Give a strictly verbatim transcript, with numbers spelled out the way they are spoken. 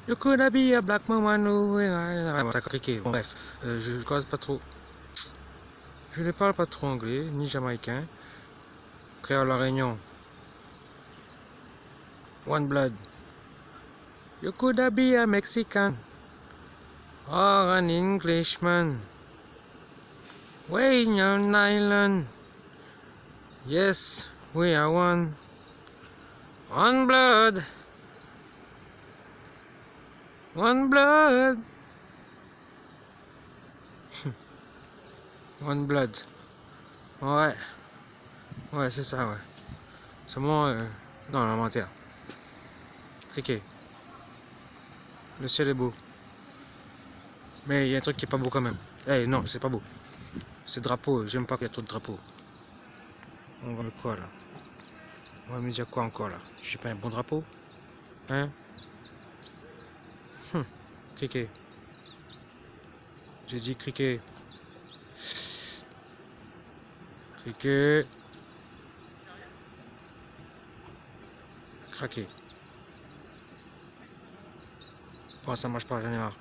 You coulda be a black mama, no way. Ouais, ouais, ouais, ça a cliqué. Bon, bref, euh, je, je cause pas trop. Je ne parle pas trop anglais, ni jamaïcain. Créole La Réunion. One blood. You coulda be a Mexican or an Englishman. Way in an island. Yes, we are one. One blood. One blood. One blood. Ouais. Ouais, sé sa, ouais. Sèlman, euh, non, non, mantir. Cliquez. Le ciel est beau. Mais il y a un truc qui est pas beau quand même. Eh, non, c'est pas beau. Ces drapeaux, j'aime pas qu'il y a trop de drapeaux. On va mettre quoi, là ? On va mettre quoi encore, là ? Je sais pas, un bon drapeau ? Hein ? Hum. Cliquez. J'ai dit cliquez. Cliquez. Craquez. Bon, ça marche pas, j'en ai marre.